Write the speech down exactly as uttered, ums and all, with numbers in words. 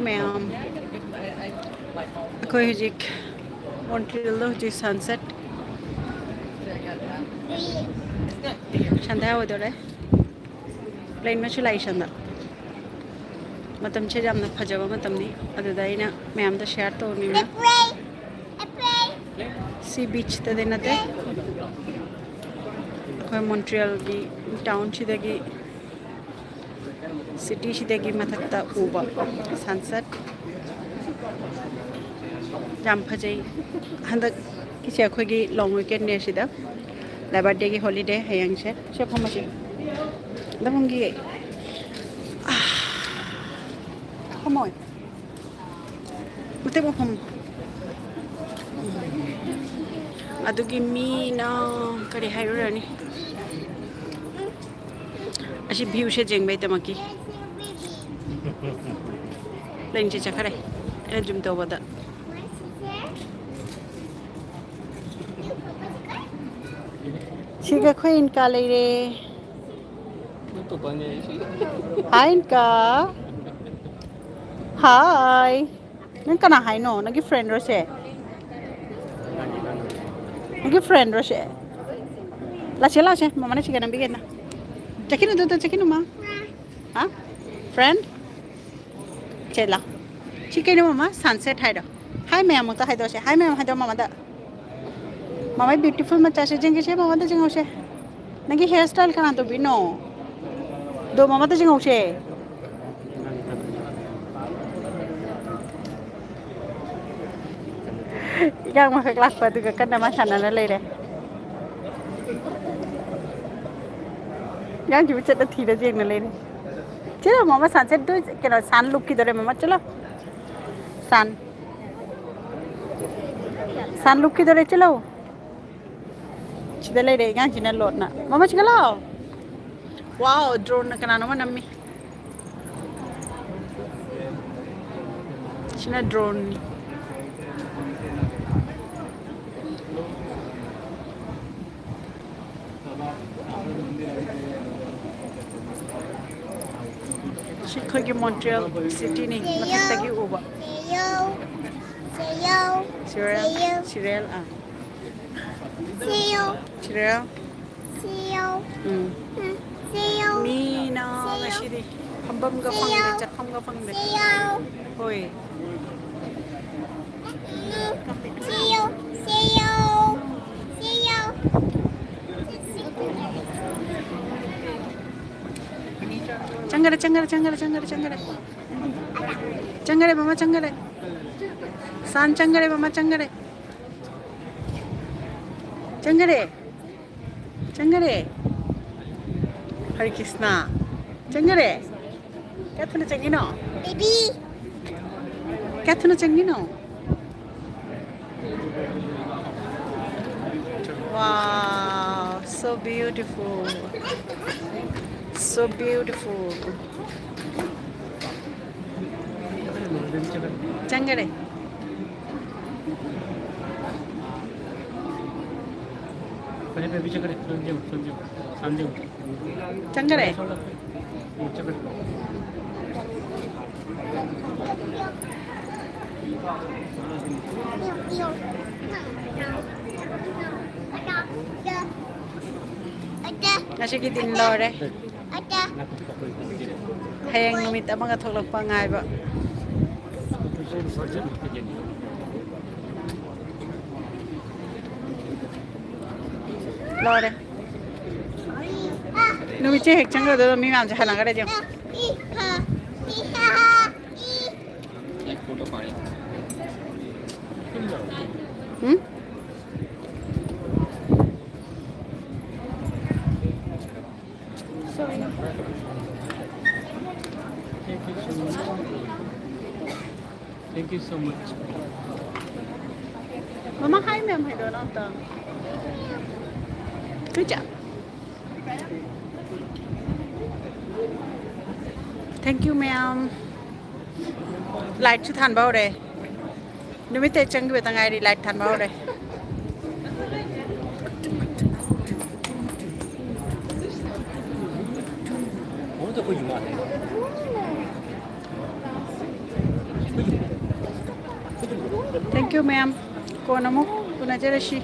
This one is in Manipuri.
ꯃꯌꯥꯝ, ꯑꯩꯈꯣꯏ ꯍꯧꯖꯤꯛ ꯃꯣꯟꯇ꯭ꯔꯤꯌꯦꯜꯗ ꯍꯧꯖꯤꯛ ꯁꯟꯁꯦꯠ, ꯁꯟꯙ꯭ꯌꯥ ꯑꯣꯏꯗꯣꯔꯦ꯫ ꯄ꯭ꯂꯦꯟ ꯃꯆꯨ ꯂꯥꯛꯏ ꯁꯟꯗ꯫ ꯃꯇꯝꯁꯦ ꯌꯥꯝꯅ ꯐꯖꯕ ꯃꯇꯝꯅꯤ꯫ ꯑꯗꯨꯗ ꯑꯩꯅ ꯃꯌꯥꯝꯗ ꯁꯤꯌꯥꯔ ꯇꯧꯅꯤꯡꯉꯤ꯫ ꯁꯤ ꯕꯤꯆꯇꯗꯤ ꯅꯠꯇꯦ, ꯑꯩꯈꯣꯏ ꯃꯣꯟꯇ꯭ꯔꯤꯌꯦꯜꯒꯤ ꯇꯥꯎꯟꯁꯤꯗꯒꯤ, ꯁꯤꯇꯤꯁꯤꯗꯒꯤ ꯃꯊꯛꯇ ꯎꯕ ꯁꯟꯁꯦꯠ ꯌꯥꯝ ꯐꯖꯩ꯫ ꯍꯟꯗꯛꯀꯤꯁꯦ ꯑꯩꯈꯣꯏꯒꯤ ꯂꯣꯡ ꯋꯤꯀꯦꯟꯅꯦ꯫ ꯁꯤꯗ ꯂꯦꯕꯔ ꯗꯦꯒꯤ ꯍꯣꯂꯤꯗꯦ ꯍꯌꯦꯡꯁꯦ꯫ ꯁꯦ ꯐꯝꯃꯁꯤ, ꯑꯝꯇ ꯐꯝꯈꯤꯒꯦ꯫ ꯑꯥ, ꯐꯝꯃꯣꯏ꯫ ꯃꯇꯦꯛ ꯑꯃ ꯐꯝꯃꯣ꯫ ꯑꯗꯨꯒꯤ ꯃꯤꯅ ꯀꯔꯤ ꯍꯥꯏꯔꯨꯔꯅꯤ? ꯑꯁꯤ ꯚ꯭ꯌꯨꯁꯦ ꯌꯦꯡꯕꯩꯗꯃꯛꯀꯤ ꯄ꯭ꯂꯦꯟꯁꯦ ꯆꯠꯈ꯭ꯔꯦ꯫ ꯑꯩꯅ ꯖꯨꯝ ꯇꯧꯕꯗ꯫ ꯁꯤꯒ ꯑꯩꯈꯣꯏ ꯏꯟꯀꯥ ꯂꯩꯔꯦ꯫ ꯍꯥꯏ, ꯏꯟꯀꯥ꯫ ꯍꯥꯏ꯫ ꯅꯪ ꯀꯅꯥ ꯍꯥꯏꯅꯣ? ꯅꯪꯒꯤ ꯐ꯭ꯔꯦꯟꯔꯣ ꯁꯦ? ꯅꯪꯒꯤ ꯐ꯭ꯔꯦꯟꯔꯣ ꯁꯦ? ꯂꯥꯛꯁꯦ, ꯂꯥꯛꯁꯦ, ꯃꯃꯥꯅ ꯁꯤꯒ ꯅꯝꯕꯤꯒꯦꯅ꯫ ꯆꯠꯈꯤꯅꯨ, ꯑꯗꯨꯗ ꯆꯠꯈꯤꯅꯨ, ꯃꯥ꯫ ꯍꯥ? ꯐ꯭ꯔꯦꯟ? ꯁꯦ, ꯂꯥꯎ꯫ ꯁꯤ ꯀꯩꯅꯣ, ꯃꯃꯥ? ꯁꯟꯁꯦꯠ ꯍꯥꯏꯔꯣ? ꯍꯥꯏ ꯃꯌꯥꯝ ꯑꯃꯨꯛꯇ ꯍꯥꯏꯗꯣꯛꯑꯁꯦ꯫ ꯍꯥꯏ ꯃꯌꯥꯝ ꯍꯥꯏꯗꯣꯛꯑꯣ ꯃꯃꯥꯗ꯫ ꯃꯃꯥ, ꯕ꯭ꯌꯨꯇꯤꯐꯨꯜ ꯃꯆꯥꯁꯦ ꯌꯦꯡꯒꯦꯁꯦ, ꯃꯃꯥꯗ ꯌꯦꯡꯍꯧꯁꯦ꯫ ꯅꯪꯒꯤ ꯍꯤꯌꯔ ꯁ꯭ꯇꯥꯏꯜ ꯀꯅꯥ ꯇꯧꯕꯤꯅꯣ? ꯑꯗꯣ ꯃꯃꯥꯗ ꯌꯦꯡꯍꯧꯁꯦ꯫ ꯏꯔꯥꯡ ꯃꯈꯛ ꯂꯥꯛꯄ ꯑꯗꯨꯒ ꯀꯟꯅ ꯃꯥ ꯁꯥꯟꯅꯅ ꯂꯩꯔꯦ꯫ ꯏꯔꯥꯡꯁꯤꯕꯨ ꯆꯠꯂ ꯊꯤꯔ ꯌꯦꯡꯅ ꯂꯩꯔꯦ꯫ ꯆꯠꯂꯣ ꯃꯃꯥ, ꯁꯟꯁꯦꯠꯇꯨ ꯀꯩꯅꯣ, ꯁꯟ ꯂꯨꯞꯈꯤꯗꯣꯔꯦ ꯃꯃꯥ, ꯆꯠꯂꯣ꯫ ꯁꯟ꯫ ꯁꯟ ꯂꯨꯞꯈꯤꯗꯣꯔꯦ, ꯆꯠꯂꯣ꯫ ꯁꯤꯗ ꯂꯩꯔꯦ ꯑꯉꯥꯡꯁꯤꯅ ꯂꯣꯠꯅ꯫ ꯃꯃꯥ, ꯁꯤꯗ ꯂꯥꯛꯑꯣ꯫ ꯋꯥꯎ, ꯗ꯭ꯔꯣꯟꯅ ꯀꯅꯥꯅꯣꯝꯃ ꯅꯝꯃꯤ꯫ ꯁꯤꯅ ꯗ꯭ꯔꯣꯟꯅꯤ꯫ ꯁꯤ ꯑꯩꯈꯣꯏꯒꯤ ꯃꯣꯟꯇ꯭ꯔꯤꯌꯦꯜ ꯁꯤꯇꯤꯅꯤ, ꯃꯊꯛꯇꯒꯤ ꯎꯕ꯫ ꯁꯤꯔꯦꯜ, ꯁꯤꯔꯦꯜ, ꯑꯥ꯫ ꯁꯤꯔꯦꯜ꯫ ꯎꯝ꯫ ꯃꯤꯅ ꯉꯁꯤꯗꯤ ꯐꯝꯐꯝꯒ ꯐꯪꯗꯦ, ꯆꯠꯐꯝꯒ ꯐꯪꯗꯦ꯫ ꯍꯣꯏ꯫ ꯆꯪꯒꯔꯦ, ꯆꯪꯒꯔꯦ, ꯆꯪꯒꯔꯦ, ꯆꯪꯒꯔꯦ, ꯆꯪꯒꯔꯦ꯫ ꯆꯪꯒꯔꯦ, ꯃꯃꯥ, ꯆꯪꯒꯔꯦ꯫ ꯁꯥꯟ ꯆꯪꯒꯔꯦ, ꯃꯃꯥ, ꯆꯪꯒꯔꯦ꯫ ꯆꯪꯒꯔꯦ꯫ ꯆꯪꯒꯔꯦ꯫ ꯍꯔꯦ ꯀ꯭ꯔꯤꯁꯅ꯫ ꯆꯪꯒꯔꯦ꯫ ꯀꯌꯥ ꯊꯨꯅ ꯆꯪꯉꯤꯅꯣ? ꯕꯦꯕꯤ꯫ ꯀꯌꯥ ꯊꯨꯅ ꯆꯪꯉꯤꯅꯣ? Wow, so beautiful. So beautiful. ꯆꯪꯒꯔꯦ꯫ ꯆꯪꯒꯔꯦ꯫ ꯉꯁꯤꯒꯤ ꯗꯤꯟ ꯂꯣꯏꯔꯦ꯫ ꯍꯌꯦꯡ ꯅꯨꯃꯤꯠ ꯑꯃꯒ ꯊꯣꯛꯂꯛꯄ ꯉꯥꯏꯕ꯫ ꯂꯣꯏꯔꯦ꯫ ꯅꯨꯃꯤꯠꯁꯦ ꯍꯦꯛ ꯆꯪꯈ꯭ꯔꯗꯣꯏꯔꯣ? ꯃꯤ ꯃꯌꯥꯝꯁꯦ ꯍꯥꯟꯅꯈ꯭ꯔꯦ ꯌꯦꯡꯉꯣ꯫ ꯎꯝ? Thank you so much. Mama, hi, ma'am. Hi, Dona. Good job. Thank you, ma'am. Light ꯁꯨ ꯊꯥꯟꯕ ꯍꯧꯔꯦ꯫ ꯅꯨꯃꯤꯠꯇ ꯆꯪꯈꯤꯕꯇ ꯉꯥꯏꯔꯤ, light ꯊꯥꯟꯕ ꯍꯧꯔꯦ꯫ ꯑꯃꯨꯛꯇ ꯑꯩꯈꯣꯏ ꯌꯨꯝ ꯃꯥꯜꯂꯦ꯫ Thank you, ma'am. ꯀꯣꯟꯅ ꯑꯃꯨꯛ ꯎꯅꯖꯔꯁꯤ꯫